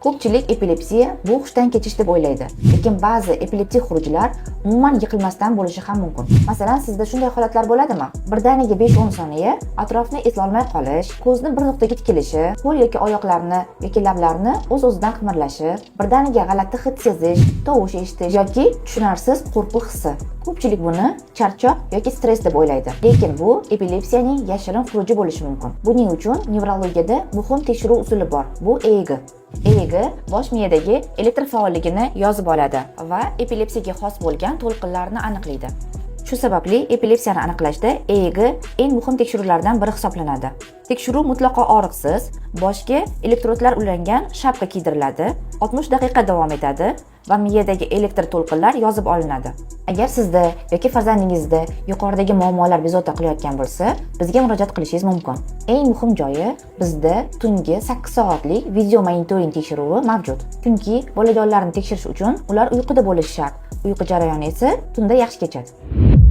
Ko'pchilik epilepsiya bu hushdan ketish deb o'ylaydi. Lekin ba'zi epileptik xurujlar umuman yiqilmasdan bo'lishi ham mumkin. Masalan, sizda shunday holatlar bo'ladimi? Birdaniga 5-10 soniya atrofni eslolmay qolish, ko'zni bir nuqtaga tikilishi, qo'l yoki oyoqlarni yoki lablarni o'z-o'zidan qimirlashi, birdaniga g'alati hid sezish, tovush eshitish yoki tushunarsiz qo'rquv hissi. Ko'pchilik buni charchoq yoki stress deb o'ylaydi. Lekin bu epilepsiyaning yashirin xuruji bo'lishi mumkin. Buning uchun nevrologiyada muhim tekshiruv usuli bor. Bu EEG. EEG bosh miyadagi elektr faolligini yozib oladi va epilepsiyaga xos bo'lgan to'lqinlarni aniqlaydi. Shu sababli epilepsiyani aniqlashda EEG eng muhim tekshiruvlardan biri hisoblanadi. Tekshiruv mutlaqo og'riqsiz, boshga elektrodlar ulangan shapka kiydiriladi, 60 daqiqa davom etadi va miyadagi elektr to'lqinlar yozib olinadi. Agar sizda yoki farzandingizda yuqoridagi muammolar bezovta qilayotgan bo'lsa, bizga murojaat qilishingiz mumkin. Eng muhim joyi, bizda tungi 8 soatlik video monitoring tekshiruvi mavjud. Chunki bolajonlarni tekshirish uchun ular uyquda bo'lishi shart. Uyqu jarayoni esa tunda yaxshi kechadi.